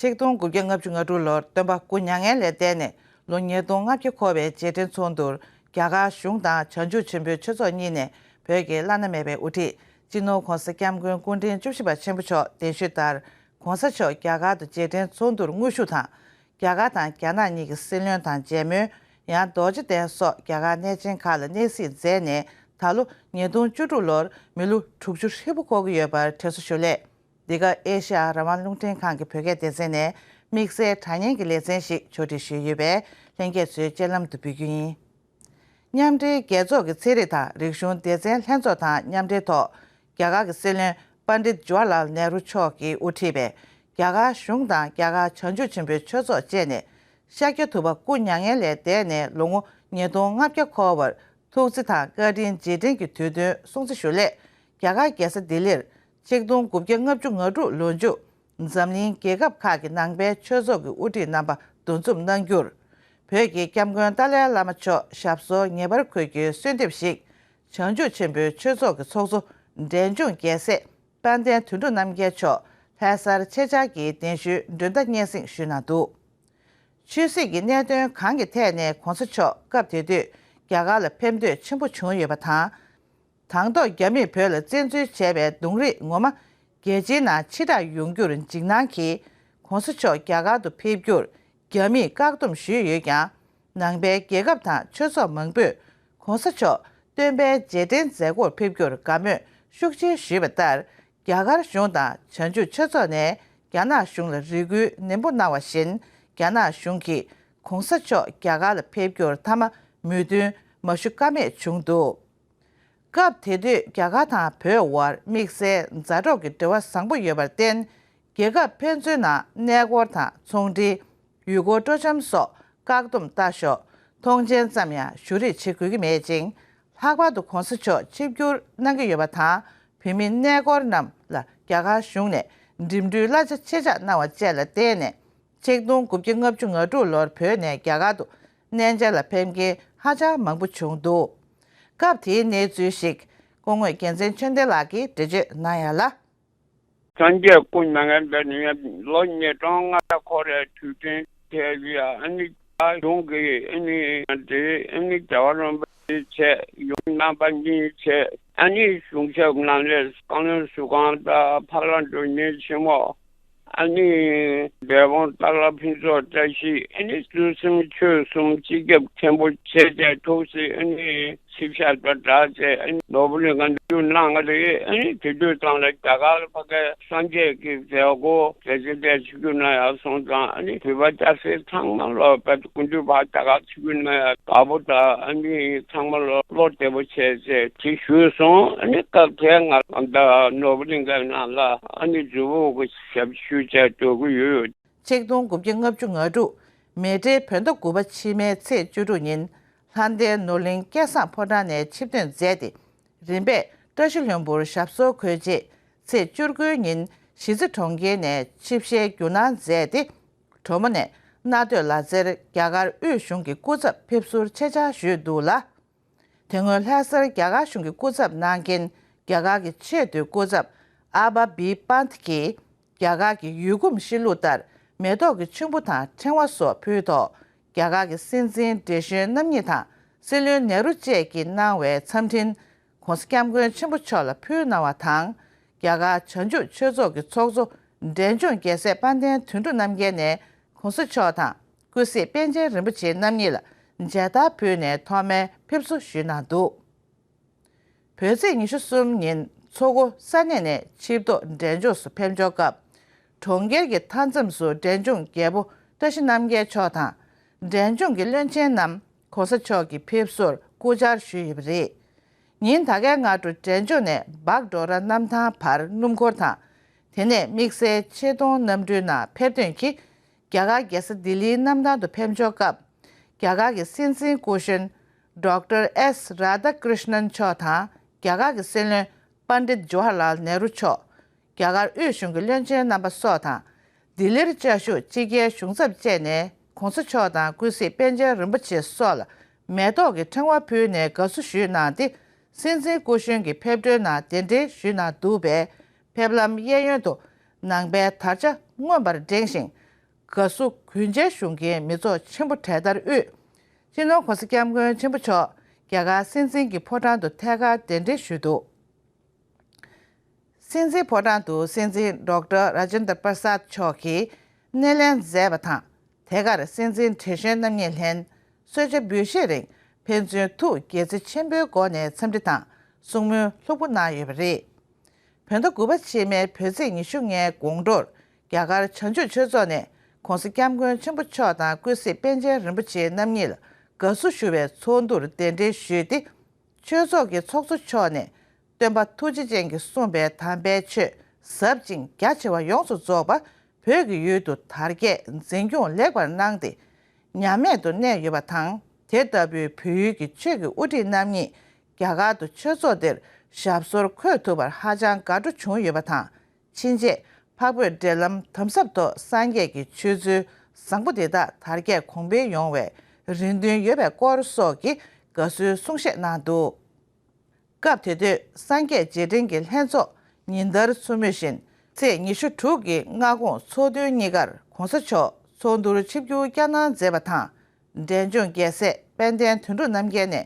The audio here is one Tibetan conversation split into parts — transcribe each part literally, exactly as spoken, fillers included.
ཆིག་སྟོང་དགུ་བརྒྱ་ལྔ་བཅུ་ང་དྲུག་ལོར་སྟོན་པ་སྐུ་མྱ་ངན་ལས་འདས་ནས་ལོ་ཉིས་སྟོང་ལྔ་བརྒྱ་འཁོར་བའི་རྗེས་དྲན་ཚོགས་འདུར་རྒྱ་གར་གཞུང་དང་བྱང་ཆུབ་ཆེན་པོའི་ཆོས་ཚོགས་གཉིས་ནས་བོད་ཀྱི་བླ་ན་མེད་པའི་དབུ་ཁྲིད་སྤྱི་ནོར་༧གོང་ས་༧སྐྱབས་མགོན་སྐུ་ཕྲེང་བཅུ་བཞི་པ་ཆེན་པོ་མཆོག་གདན་ཞུས་ལྟར་༧གོང་ས་མཆོག་རྒྱ་གར་དུ་རྗེས་དྲན་ཚོགས་འདུར་དངོས་ཞུགས་དང་། རྒྱ་གར་དང་རྒྱ་ནག་གཉིས་ཀྱི་སྲིད་བློན་དང་མཇལ་མོལ། ཡང་རྡོ་རྗེ་གདན་སོགས་རྒྱ་གར་གནས་ཆེན་ཁག་ལ་གནས་གཟིགས་མཛད་ནས་ད་ལོ་ཉིས་སྟོང་བཅུ་དྲུག་ལོར་མི་ལོ་དྲུག་ཅུ་ཧྲིལ་པོ་འཁོར་གྱི་ཡོད་པར་དྲན་གསོ་ཞུ་སླད། འདི་ག་ཨེ་ཤ་ཡ་རང་དབང་རླུང་འཕྲིན་ཁང་གི་བོད་སྐད་སྡེ་ཚན་ནས་དམིགས་བསལ་དྲ་བརྙན་གྱི་ལེ་ཚན་ཞིག་ཕྱོགས་སྒྲིག་ཞུས་ཡོད་པས་ལྷན་རྒྱས་ཚོའི་སྤྱན་ལམ་དུ་འབུལ་རྒྱུ་ཡིན། མཉམ་འབྲེལ་རྒྱལ་ཚོགས་ཀྱི་ཚན་རིག་དང་རིག་གཞུང་སྡེ་ཚན་ལྷན་ཚོགས་དང་མཉམ་འབྲེལ་ཐོག་རྒྱ་གར་གྱི་སྲིད་བློན་པཎྜི་ཏ་ཇཱ་ཝ་ཧར་ལཱལ་ནེ་རུ་མཆོག་གིས་དབུ་ཁྲིད་པའི་རྒྱ་གར་གཞུང་དང་རྒྱ་གར་བྱང་ཆུབ་ཆེན་པོའི་ཆོས་ཚོགས་བཅས་ནས་ཤཱཀྱ་ཐུབ་པ་སྐུ་མྱ་ངན་ལས་འདས་ནས་ལོ་ངོ་ཉིས་སྟོང་ལྔ་བརྒྱ་འཁོར་བར་ཐུགས་བརྩེ་དང་བཀའ་དྲིན་རྗེས་དྲན་གྱི་དུས་སྟོན་སྲུང་བརྩི་ཞུ་སླད་རྒྱ་གར་རྒྱལ་ས་ལྡི་ལིར་ཆིག་སྟོང་དགུ་བརྒྱ་ལྔ་བཅུ་ང་དྲུག་ལོ་མཇུག་འཛམ་གླིང་རྒྱལ་ཁབ་ཁག་གི་ནང་པའི་ཆོས་ཚོགས་ཀྱི་དབུ་ཁྲིད་རྣམ་པ་འདུ་འཛོམས་གནང་རྒྱུར། བོད་ཀྱི་སྐྱབས་མགོན་ཏཱ་ལའི་བླ་མ་མཆོག་ཞབས་སོར་ངེས་པར་འཁོད་རྒྱུའི་གསོལ་འདེབས་ཤིག་བྱང་ཆུབ་ཆེན་པོའི་ཆོས་ཚོགས་ཀྱི་ཚོགས་གཙོ་འབྲས་ལྗོངས་རྒྱལ་སྲས་དཔལ་ལྡན་དོན་གྲུབ་རྣམ་རྒྱལ་མཆོག་ལྷ་སར་ཆེད་བཅར་གྱིས་གདན་ཞུའི་མགྲོན་བརྡ་སྙན་སེང་ཞུས་གནང་འདུག་ཆོས་སྲིད་ཀྱི་གནད་དོན་གང་གི་ཐད་ནས་གོང་ས་མཆོག་སྐབས་དེ་དུས་རྒྱ་གར་ལ་ཕེབས་འདོད་ཆེན་པོ་བྱུང་ཡོད་པ་དང་། དང་ཐོག་རྒྱ་མིས་བོད་ལ་བཙན་འཛུལ་བྱས་པའི་གདོང་རིས་ངོ་མ་རྒྱལ་སྤྱིའི་ནང་ཕྱི་བསྒྲགས་ཡོང་རྒྱུར་འཇིགས་སྣང་གིས་གོང་ས་མཆོག་རྒྱ་གར་དུ་ཕེབས་རྒྱུར་རྒྱ་མིས་བཀག་སྡོམ་ཞུས་ཡོད་ཀྱང་། ནང་པའི་རྒྱལ་ཁབ་དང་ཆོས་ཚོགས་མང་པོས་གོང་ས་མཆོག་སྟོན་པའི་རྗེས་དྲན་མཛད་སྒོར་ཕེབས་རྒྱུར་དགའ་མོས་ཤུགས་ཆེ་ཞུས་པ་ལྟར། རྒྱ་གར་གཞུང་དང་བྱང་ཆུབ་ཆོས་ཚོགས་ནས་རྒྱ་ནག་གཞུང་ལ་རེ་སྐུལ་ནན་པོ་གནང་བ་བཞིན། རྒྱ་ནག་གཞུང་གིས་གོང་ས་མཆོག་རྒྱ་གར་ལ་ཕེབས་རྒྱུར་མཐའ་མ་མོས་མཐུན་མ་ཞུ་ཀ་མེད་བྱུང་འདུག་སྐབས་དེ་དུས་རྒྱ་གར་དང་བོད་དབར་དམིགས་བསལ་མཛའ་གྲོགས་ཀྱི་འབྲེལ་བ་བཟང་པོ་ཡོད་པར་བརྟེན། རྒྱལ་ཁབ་ཕན་ཚུན་ནང་གནས་སྐོར་དང་ཚོང་འབྲེལ། ཡུལ་སྐོར་སྤྲོ་འཆམ་སོགས་བཀག་སྡོམ་ལྟ་ཞོག་མཐོང་མཆན་ཙམ་ཡང་ཞུ་རེས་བྱེད་དགོས་ཀྱི་མེད་ཅིང་། ལྷག་པར་དུ་གོང་ས་མཆོག་ཆིབས་བསྒྱུར་གནང་གི་ཡོད་པ་དང་། བོད་མི་གནས་སྐོར་རྣམས་ལ་རྒྱ་གར་གཞུང་ནས་འགྲིམ་འགྲུལ་གླ་ཆ་ཆད་བཅག་གནང་བ་བཅས་ལ་བརྟེན་ནས། ཆིག་སྟོང་དགུ་བརྒྱ་ལྔ་བཅུ་ང་དྲུག་ལོར་བོད་ནས་རྒྱ་གར་དུ་གནས་མཇལ་ལ་ཕེབས་མཁན་ཧ་ཅང་མང་པོ་བྱུང་འདུག་སྐབས་དེའི་གནས་ཚུལ་ཞིག་སྐུ་ངོ་རྒྱལ་མཚན་ཆོས་ལྡན་ལགས་ཀྱིས་འགྲེལ་བརྗོད་གནང་ཡ་ལ། སངས་རྒྱས་སྐུ་མྱ་ངན་འདས་ནས་ལོ་ཉིས་སྟོང་ལྔ་བརྒྱ་འཁོར་བའི་དུས་དྲན་དེ་ལ་ཨ་ནི་གཞུང་གིས་ཨ་ནི་དེ་ཨ་ནི་རྒྱལ་བ་རིན་པོ་ཆེ་ཡུམ་རྣམ་པ་གཉིས་བྱས། ཨ་ནི་གཞུང་ཞབས་ནང་ལས་བཀའ་བློན་ཟུར་ཁང་དང་ཕ་བླ་མགྲོན་གཉེར་ཆེན་མོ། ཨ་ནི་འབད་འབུངས་ཏཱ་ལ་ཕུན་ཚོགས་བཀྲ་ཤིས། ཨ་ནི་ཚུལ་ཁྲིམས་ཆོས་གསུམ་སྤྱི་ཁྱབ་མཁན་པོ་བྱས་ཏེ་ཐུགས་སྲས་ཨ་ནི་ཆིབས་ཞབས་དང་སྦྲགས་ཏེ་ཨ་ནི་ནོར་བུ་གླིང་ག་འདུ་གནང་བ་རེད། ཨ་ནི་དེ་དུས་ཙམ་ལ་རྒྱ་གར་ལ་ཕ་གིའི་སངས་རྒྱས་ཀྱི་མཛད་སྒོ་དེ་ཚེ་དེ་ཆིབས་བསྒྱུར་གནང་ཡག་སོང་ཙང་ཨ་ནི་བོད་པ་སྐྱ་སེར་ཚང་མ་ལོ་བོད་དུ་སྐུ་མདུན་ཕར་རྒྱ་གར་ཆིབས་བསྒྱུར་གནང་ཡག་དགའ་པོ་དང་ཨ་ནི་ཚང་མ་ལོ་བློ་བདེ་པོ་བྱས་ཏེ་དེ་ཞུས་སོང་། ཨ་ནི་སྐབས་དེ་ང་ད་ནོར་བུ་གླིང་གའི་ནང་ལ་ཨ་ནི་ཛུ་བོ་གི་ཞབས་ཞུ་བྱས་འགྲོ་གི་ཡོད། ཆིག་སྟོང་དགུ་བརྒྱ་ལྔ་བཅུ་ང་དྲུག་མེ་སྤྲེལ་བོད་ཟླ་དགུ་པ་ཕྱི་མའི་ཚེས་བཅུ་དྲུག་ཉིན་ལྷ་ལྡན་ནོར་གླིང་སྐལ་བཟང་ཕོ་བྲང་ནས་ཆིབས་ཐོན་མཛད་དེ། རིམ་པས་བཀྲ་ཤིས་ལྷུན་པོར་ཞབས་སོར་འཁོད་རྗེས་ཚེས་བཅུ་དགུའི་ཉིན་གཞིས་རྩེ་གྲོང་ཁྱེར་ནས་ཆིབས་ཞལ་བསྒྱུར་གནང་མཛད་དེ། གྲོ་མོ་ནས་གནའ་སྟོད་ལ་རྩེར་རྒྱ་གར་དབུས་གཞུང་གི་སྐུ་ཚབ་ཕེབས་བསུར་ཆེད་བཅར་ཞུས་འདུག་ལ། དེ་སྔོན་ལྷ་སར་རྒྱ་གར་གཞུང་གི་སྐུ་ཚབ་གནང་མཁན་རྒྱ་གར་གྱི་ཆེས་མཐོའི་སྐུ་ཚབ་ཨ་བ་བི་པཱནཐ་གིས་རྒྱ་གར་གྱི་ཡུལ་གོམས་གཤིས་ལུགས་ལྟར་མེ་ཏོག་གི་ཆུན་པོ་དང་ཕྲེང་བ་སོགས་ཕུལ་ཐོག་རྒྱ་གར་གྱི་སྲིད་འཛིན་བགྲེས་གཞོན་རྣམ་གཉིས་དང་སྲིད་བློན་ནེ་རུ་བཅས་ཀྱིས་གནང་བའི་འཚམས་འཕྲིན་༧གོང་ས་༧སྐྱབས་མགོན་ཆེན་པོ་མཆོག་ལ་ཕུལ་གནང་བ་དང་། རྒྱ་གར་བྱང་ཆུབ་ཆོས་ཚོགས་ཀྱི་ཚོགས་གཙོ་འབྲས་ལྗོངས་རྒྱལ་སྲས་དཔལ་ལྡན་དོན་གྲུབ་རྣམ་རྒྱལ་ནས་༧གོང་ས་མཆོག་དང་། ཀུན་གཟིགས་པཎ་ཆེན་རིན་པོ་ཆེ་རྣམ་གཉིས་ལ་མཇལ་དར་ཕུལ་ནས་ཐོག་མའི་ཕེབས་བསུ་ཞུས་གནང་འདུག་བོད་ཚེས་ཉི་ཤུ་གསུམ་ཉིན་མཚོ་སྒོ་ས་གནས་ནས་ཆིབས་ཐོག་འབྲས་ལྗོངས་སུ་ཕེབས་འབྱོར་སྐབས། གྲོང་ཁྱེར་གྱི་མཐའ་མཚམས་སུ་འབྲས་ལྗོངས་རྒྱལ་པོ་བཀྲ་ཤིས་རྣམ་རྒྱལ་མཆོག་དང་། འབྲས་ལྗོངས་ཀྱི་བློན་ཆེན་རྣམས་༧གོང་ས་མཆོག་གི་ཕེབས་བསུར་སྐུ་བཅར་ཞུས་ཡོད་པ་རེད། ཉིན་ད་གའི་སྔ་དྲོ་འབྲས་ལྗོངས་ནས་སྦག་ཌོ་ར་གནམ་ཐང་བར་སྣུམ་འཁོར་དང་། དེ་ནས་དམིགས་བསལ་ཆེ་མཐོང་གནམ་གྲུའི་ནང་ཕེབས་ཐོན་གྱིས། རྒྱ་གར་རྒྱལ་ས་ལྡི་ལིའི་གནམ་ཐང་དུ་ཕེབས་འབྱོར་སྐབས། རྒྱ་གར་གྱི་སྲིད་འཛིན་སྐུ་གཞོན་ཌོག་ཊར་ཨེས་རཱ་དྷ་ཀྲིཤ་ནན་མཆོག་དང་རྒྱ་གར་གྱི་སྲིད་བློན་པཎྜི་ཏ་ཇཱ་ཧར་ལཱལ་ནེ་རུ་མཆོག་རྒྱ་གར་དབུས་གཞུང་གི་བློན་ཆེན་རྣམ་པ་སོགས་དང་། ལྡི་ལིར་བཅའ་བཞུགས་སྤྱི་ཁྱབ་གཞུང་ཚབ་བཅས་ནས་༧གོང་ས་མཆོག་དང་ཀུན་གཟིགས་པཎ་ཆེན་རིན་པོ་ཆེ་སོགས་ལ་མེ་ཏོག་གི་ཕྲེང་བ་ཕུལ་ནས་དགའ་བསུ་ཞུས་གནང་སྟེ། སྲིད་འཛིན་སྐུ་གཞོན་གྱི་ཕེབས་འཕྲལ་ནང་གདན་འདྲེན་ཞུས་གནང་འདུག་པས། ཕེབས་ལམ་གཡས་གཡོན་དུ་ནང་པའི་དར་ཆ་མངོན་པར་བསྒྲེངས་ཤིང་ དགའ་བསུ་གུས་མཇལ་ཞུ་མཁན་མི་ཚོགས་ཆེན་པོ་གྲལ་བསྟར་དབུས། སྤྱི་ནོར་༸གོང་ས་༸སྐྱབས་མགོན་ཆེན་པོ་མཆོག་རྒྱ་གར་སྲིད་འཛིན་གྱི་ཕོ་བྲང་དུ་ཐད་ཀར་གདན་འདྲེན་ཞུས་འདུག་སྲིད་འཛིན་ཕོ་བྲང་དུ་སྲིད་འཛིན་ཌོག་ཊར་ར་ཇེན་དྲ་པྲ་སཱད་མཆོག་གིས་སྣེ་ལེན་མཛད་པ་དང་། དེ་གར་སྲིད་འཛིན་བགྲེས་གཞོན་རྣམ་གཉིས་ལྷན་གསོལ་ཇ་འབུལ་བཞེས་རིང་ཕན་ཚུན་ཐུགས་དགྱེས་བརྩེ་ཆེན་པོའི་སྒོ་ནས་འཚམས་འདྲི་དང་གསུང་མོལ་ལྷུག་པོ་གནང་ཡོད་པ་རེད། བོད་ཟླ་དགུ་པ་ཕྱི་མའི་བོད་ཚེས་ཉི་ཤུ་ལྔའི་དགོང་དྲོར་རྒྱ་གར་བྱང་ཆུབ་ཆོས་ཚོགས་ནས་༸གོང་ས་༸སྐྱབས་མགོན་ཆེན་པོ་མཆོག་དང་ཀུན་གཟིགས་པཎ་ཆེན་རིན་པོ་ཆེ་རྣམ་གཉིས་ལ་དགའ་བསུ་ཞུ་བའི་ཚོགས་འདུར་གདན་འདྲེན་ཞུས་ཏེ། ཆོས་ཚོགས་ཀྱི་ཚོགས་གཙོ་མཆོག་ནས་སྟོན་པ་ཐུགས་རྗེ་ཅན་གྱིས་གསུངས་པའི་དམ་པའི་ཆོས་ཟབ་ཅིང་རྒྱ་ཆེ་བ་ཡོངས་སུ་རྫོགས་པ་བོད་ཀྱི་ཡུལ་དུ་དར་རྒྱས་འཛིན་སྐྱོང་ལེགས་པར་གནང་སྟེ། ཉམས་དམས་དུ་གནས་ཡོད་པ་དང་། དེ་ལྟ་བུའི་བོད་ཡུལ་གྱི་ཆོས་ཀྱི་དབུ་ཁྲིད་རྣམ་གཉིས་རྒྱ་གར་དུ་ཆོས་ཚོགས་འདིར་ཞབས་སོར་འཁོད་ཐུབ་པར་ཧ་ཅང་དགའ་སྤྲོ་བྱུང་ཡོད་པ་དང་། ཕྱིན་ཆད་འཕགས་བོད་འབྲེལ་ལམ་དམ་ཟབ་ཐོག་སངས་རྒྱས་ཀྱི་ཆོས་ཚུལ་བཟང་པོ་འདི་དག་དར་རྒྱས་གོང་འཕེལ་ཡོང་བའི་རེ་འདུན་ཡོད་པའི་སྐོར་སོགས་ཀྱི་དགའ་བསུའི་གསུང་བཤད་གནང་འདུག་སྐབས་དེ་དུས་སངས་རྒྱས་རྗེས་དྲན་གྱི་ལྷན་ཚོགས་ཉིན་ལྟར་ཚུགས་མུས་བཞིན། ཚེས་ཉི་ཤུ་དྲུག་གི་སྔ་དགོང་ཚོགས་ཐུན་གཉིས་ཀར་༸གོང་ས་མཆོག་ཚོགས་འདུར་ཆིབས་བསྒྱུར་བསྐྱངས་གནང་མཛད་པ་དང་། འབྲས་ལྗོངས་རྒྱལ་སྲས་དཔལ་ལྡན་དོན་གྲུབ་རྣམ་རྒྱལ་ནས་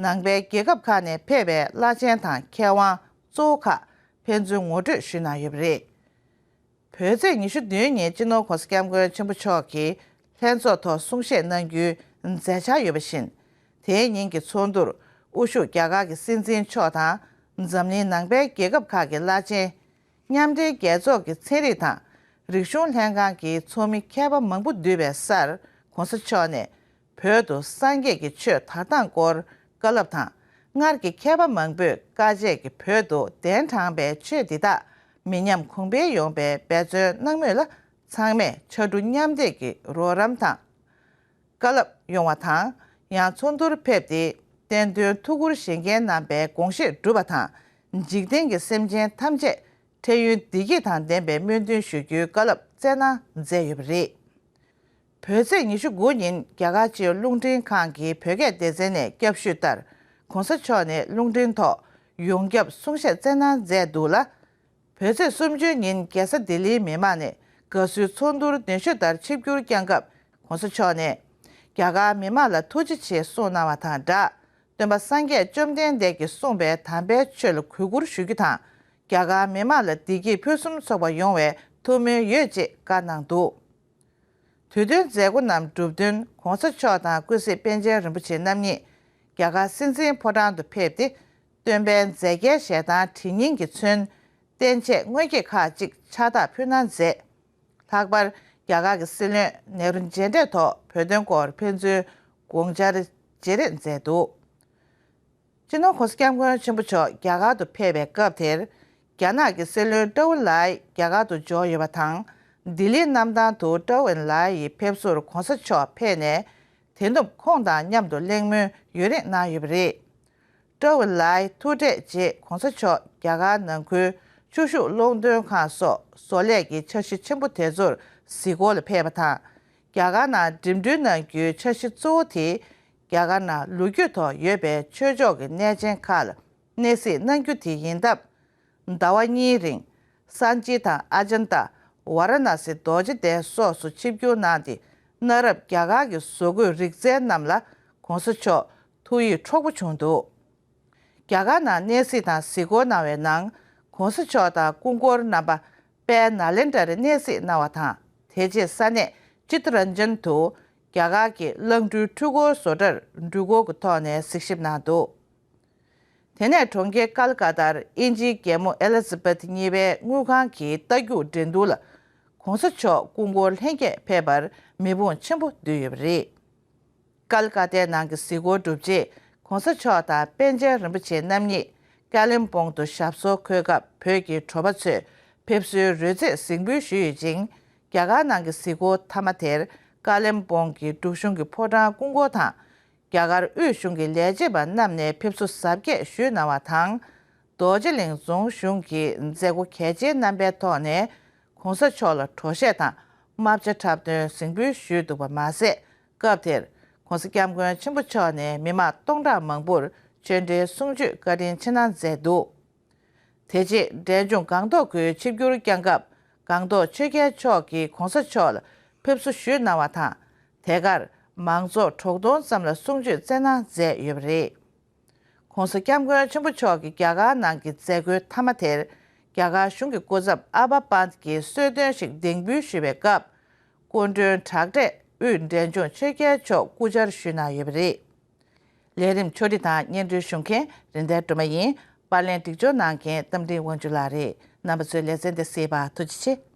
ནང་པའི་རྒྱལ་ཁབ་ཁག་ནས་ཕེབས་པའི་བླ་ཆེན་དང་མཁས་དབང་གཙོ་བོ་ཁག་ཕན་ཚུན་ངོ་སྤྲོད་ཞུས་གནང་ཡོད་པ་རེད། བོད་ཚེས་ཉི་ཤུ་བདུན་ཉིན་སྤྱི་ནོར་༸གོང་ས་༸སྐྱབས་མགོན་ཆེན་པོ་མཆོག་གིས་ལྷན་ཚོགས་ཐོག་གསུང་བཤད་གནང་རྒྱུའི་མཛད་འཆར་ཡོད་པ་བཞིན། དེའི་ཉིན་གྱི་ཚོགས་འདུར་དབུ་བཞུགས་རྒྱ་གར་གྱི་སྲིད་འཛིན་མཆོག་དང་། འཛམ་གླིང་ནང་པའི་རྒྱལ་ཁབ་ཁག་གི་བླ་ཆེན། མཉམ་འབྲེལ་རྒྱལ་ཚོགས་ཀྱི་ཚན་རིག་དང་རིག་གཞུང་ལྷན་ཁང་གི་ཚོགས་མི་མཁས་པ་མང་པོ་འདུས་པའི་སར་༸གོང་ས་མཆོག་ནས་བོད་དུ་སངས་རྒྱས་ཀྱི་ཆོས་དར་སྟངས་སྐོར་བཀའ་སློབ་དང་། སྔར་གྱི་མཁས་པ་མང་པོས་དཀའ་སྤྱད་ཀྱིས་བོད་དུ་གདན་དྲངས་པའི་ཆོས་འདི་དག་མི་ཉམས་གོང་འཕེལ་ཡོང་བའི་འབད་བརྩོན་གནང་མུས་ལ། ཚང་མས་ཕྱར་གྲུ་མཉམ་འདེགས་ཀྱི་རོགས་རམ་དང་། བཀའ་སློབ་ཡོང་བ་དང་། ཡང་ཚོགས་འདུར་ཕེབས་ཏེ་བསྟན་དོན་ཐུགས་ཁུར་བཞེས་མཁན་རྣམ་པའི་དགོངས་བཞེད་འགྲུབ་པ་དང་། འཇིག་རྟེན་གྱི་སེམས་ཅན་ཐམས་ཅད་འཕྲལ་ཡུན་བདེ་སྐྱིད་དང་ལྡན་པའི་སྨོན་འདུན་ཞུ་རྒྱུའི་བཀའ་སློབ་སྩལ་གནང་མཛད་ཡོད་པ་རེད། བོད་ཚེས་ཉི་ཤུ་དགུ་ཉིན་རྒྱ་གར་སྤྱིའི་རླུང་འཕྲིན་ཁང་གི་བོད་སྐད་སྡེ་ཚན་ནས་སྐྱབས་ཞུས་ལྟར། ༸གོང་ས་མཆོག་ནས་རླུང་འཕྲིན་ཐོག་ཡོངས་ཁྱབ་གསུང་བཤད་སྩལ་གནང་མཛད་འདུག་ལ། བོད་ཚེས་སུམ་ཅུ་ཉིན་རྒྱལ་ས་ལྡི་ལིའི་མི་མང་ནས་དགའ་བསུའི་ཚོགས་འདུར་གདན་ཞུ་ལྟར་ཆིབས་བསྒྱུར་བསྐྱངས་སྐབས། ༸གོང་ས་མཆོག་ནས་རྒྱ་གར་མི་མང་ལ་ཐུགས་རྗེ་ཆེ་གསུངས་གནང་བ་དང་སྦྲགས། སྟོན་པ་སངས་རྒྱས་བཅོམ་ལྡན་འདས་ཀྱིས་གསུངས་པའི་དམ་པའི་ཆོས་ལ་གུས་བཀུར་ཞུ་རྒྱུ་དང་། རྒྱ་གར་མི་མང་ལ་བདེ་སྐྱིད་ཕུན་སུམ་ཚོགས་པ་ཡོང་བའི་ཐུགས་སྨོན་ཡོད་ཅེས་བཀའ་གནང་འདུག་དུས་སྟོན་མཛད་སྒོ་རྣམས་གྲུབ་བསྟུན་༸གོང་ས་མཆོག་དང་ཀུན་གཟིགས་པཎ་ཆེན་རིན་པོ་ཆེ་རྣམ་གཉིས། རྒྱ་གར་སྲིད་འཛིན་ཕོ་བྲང་དུ་ཕེབས་ཏེ། སྟོན་པའི་མཛད་བརྒྱའི་ཞལ་ཐང་བྲིས་རྙིང་གིས་མཚོན། རྟེན་ཆས་དངོས་བརྒྱད་ཁག་ཅིག་ཕྱག་རྟགས་ཕུལ་གནང་མཛད། ལྷག་པར་རྒྱ་གར་གྱི་སྲིད་བློན་ནེ་རུ་མཇལ་འཕྲད་ཐོག་བོད་དོན་སྐོར་ཕན་ཚུན་དགོངས་འཆར་བརྗེ་རེས་མཛད་འདུག་སྤྱི་ནོར་༸གོང་ས་༸སྐྱབས་མགོན་ཆེན་པོ་མཆོག་རྒྱ་གར་དུ་ཕེབས་པའི་སྐབས་དེར། རྒྱ་ནག་གི་སྲིད་བློན་ཀྲོའུ་ཨིན་ལའེ་རྒྱ་གར་དུ་འབྱོར་ཡོད་པ་དང་། ལྡི་ལིའི་གནམ་ཐང་དུ་ཀྲོའུ་ཨིན་ལའེ་ཡི་ཕེབས་བསུར་༸གོང་ས་མཆོག་ཕེབས་ནས། དེ་ནུབ་ཁོང་དང་མཉམ་དུ་གླེང་མོལ་ཡུན་རིང་གནང་ཡོད་པ་རེད། ཀྲོའུ་ཨིན་ལའེ་ཐུག་འཕྲད་རྗེས་༸གོང་ས་མཆོག་རྒྱ་གར་ནང་ཁུལ་ཆུ་ཤུགས་གློག་འདོན་ཁང་སོགས་བཟོ་ལས་ཀྱི་འཆར་གཞི་ཆེན་པོ་དེ་ཚོར་གཟིགས་སྐོར་ལ་ཕེབས་པ་དང་། རྒྱ་གར་ནང་འགྲིམ་འགྲུལ་གནང་རྒྱུའི་འཆར་གཞི་གཙོ་བོ་དེ། རྒྱ་གར་ནང་ལོ་རྒྱུས་ཐོག་ཡོད་པའི་ཆོས་ཕྱོགས་ཀྱི་གནས་ཆེན་ཁག་ལ་གནས་གཟིགས་གནང་རྒྱུ་དེ་ཡིན་སྟབས། ཟླ་བ་གཉིས་རིང་། སཱན་ཅི་དང་ཨ་ཇན་ཏ། ཝཱ་ར་ཎ་སི་རྡོ་རྗེ་གདན་སོགས་སུ་ཆིབས་བསྒྱུར་གནང་སྟེ། གནའ་རབས་རྒྱ་གར་གྱི་བཟོ་བཀོད་རིག་རྩལ་རྣམས་ལ་༸གོང་ས་མཆོག་ཐུགས་ཡིད་འཕྲོག་པོ་བྱུང་འདུག་རྒྱ་གར་ནང་གནས་གཟིགས་དང་གཟིགས་སྐོར་གནང་བའི་ནང་༸གོང་ས་མཆོག་དང་སྐུ་འཁོར་རྣམ་པ་དཔལ་ནཱ་ལེནྡྲར་གནས་གཟིགས་གནང་བ་དང་། དེ་རྗེས་ས་གནས་ཅི་ཏ་རན་ཇན་དུ་རྒྱ་གར་གྱི་གླང་སྦྲུལ་འཕྲུལ་འཁོར་བཟོ་གྲྭར་འགྲུལ་འཁོར་གྱི་ཐོག་ནས་གཟིགས་ཞིབ་གནང་འདུག་དེ་ནས་གྲོང་ཁྱེར་ཀལ་ཀ་ཏར་དབྱིན་ཇིའི་རྒྱལ་མོ་ཨེ་ལི་ཛ་བེཐ་གཉིས་པའི་དངུལ་ཁང་གི་རྟ་རྒྱུག་འགྲན་བསྡུར་ལ་༸གོང་ས་མཆོག་སྐུ་འཁོར་ལྷན་རྒྱས་ཕེབས་པར་མི་འབོར་ཆེན་པོ་འདུས་ཡོད་པ་རེད། ཀལ་ཀ་ཏའི་ནང་གི་གཟིགས་སྐོར་གྲུབ་རྗེས་༸གོང་ས་མཆོག་དང་པཎ་ཆེན་རིན་པོ་ཆེ་རྣམ་གཉིས་ཀ་ལིམ་པོང་དུ་ཞབས་སོར་འཁོད་སྐབས། བོད་ཀྱི་གྲོགས་པ་ཚོས་ཕེབས་བསུའི་རོལ་རྩེད་གཟིགས་འབུལ་ཞུས་ཡོད་ཅིང་། རྒྱ་གར་ནང་གི་གཟིགས་སྐོར་མཐའ་མ་དེར་ཀ་ལིམ་པོང་གི་འབྲུག་གཞུང་གི་ཕོ་བྲང་སྐུ་འཁོར་དང་། རྒྱ་གར་དབུས་གཞུང་གི་ལས་བྱེད་པ་རྣམས་ནས་ཕེབས་བསུ་གཟབ་རྒྱས་ཞུས་གནང་བ་དང་། རྡོ་རྗེ་གླིང་རྫོང་གཞུང་གིས་མཛད་སྒོ་གལ་ཆེའི་རྣམ་པའི་ཐོག་ནས་༸གོང་ས་མཆོག་ལ་གྲོ་ཞྭ་དང་རྨ་བྱ་འཁྲབ་སྟོན་གཟིགས་འབུལ་ཞུས་འདུག་པ་མ་ཟད། སྐབས་དེར་༸གོང་ས་༸སྐྱབས་མགོན་ཆེན་པོ་མཆོག་ནས་མི་མང་སྟོང་ཕྲག་མང་པོར་ཆོས་འབྲེལ་གསུང་ཆོས་བཀའ་དྲིན་ཆེ་གནང་མཛད་འདུག་དེ་རྗེས་འབྲས་ལྗོངས་སྒང་ཏོག་ཁུལ་ཆིབས་བསྒྱུར་བསྐྱངས་སྐབས། སྒང་ཏོག་ཆོས་རྒྱལ་མཆོག་གིས་༸གོང་ས་མཆོག་ལ་ ཕེབས་བསུ་ཞུས་གནང་བ་དང་། དེ་གར་མང་ཚོགས་དྲུག་སྟོང་ཙམ་ལ་གསུང་ཆོས་སྩལ་གནང་མཛད་ཡོད་པ་རེད། ༸གོང་ས་༸སྐྱབས་མགོན་ཆེན་པོ་མཆོག་གི་རྒྱ་གར་ནང་གི་མཛད་སྒོའི་མཐའ་མ་དེར། རྒྱ་གར་གཞུང་གི་སྐུ་ཚབ་ཨ་བྷ་པཱནྟ་གྱིས་གསོལ་སྟོན་ཞིག་གདན་འབུལ་ཞུས་པའི་སྐབས། སྐུ་མགྲོན་དྲག་གྲས་དབུས་འབྲས་ལྗོངས་ཆོས་རྒྱལ་མཆོག་སྐུ་བཅར་ཞུས་གནང་ཡོད་པ་རེད། ལས་རིམ་ཕྱོགས་སྒྲིག་དང་སྙན་སྒྲོན་ཞུ་མཁན་རིན་ལྡན་སྒྲོལ་མ་ཡིན། པར་ལེན་སྒྲིག་སྦྱོར་གནང་མཁན་རྟ་མགྲིན་དབང་ཕྱུག་ལགས་རེད། རྣམ་པ་ཚོས་ལེ་ཚན་འདི་གཟིགས་པར་ཐུགས་རྗེ་ཆེ།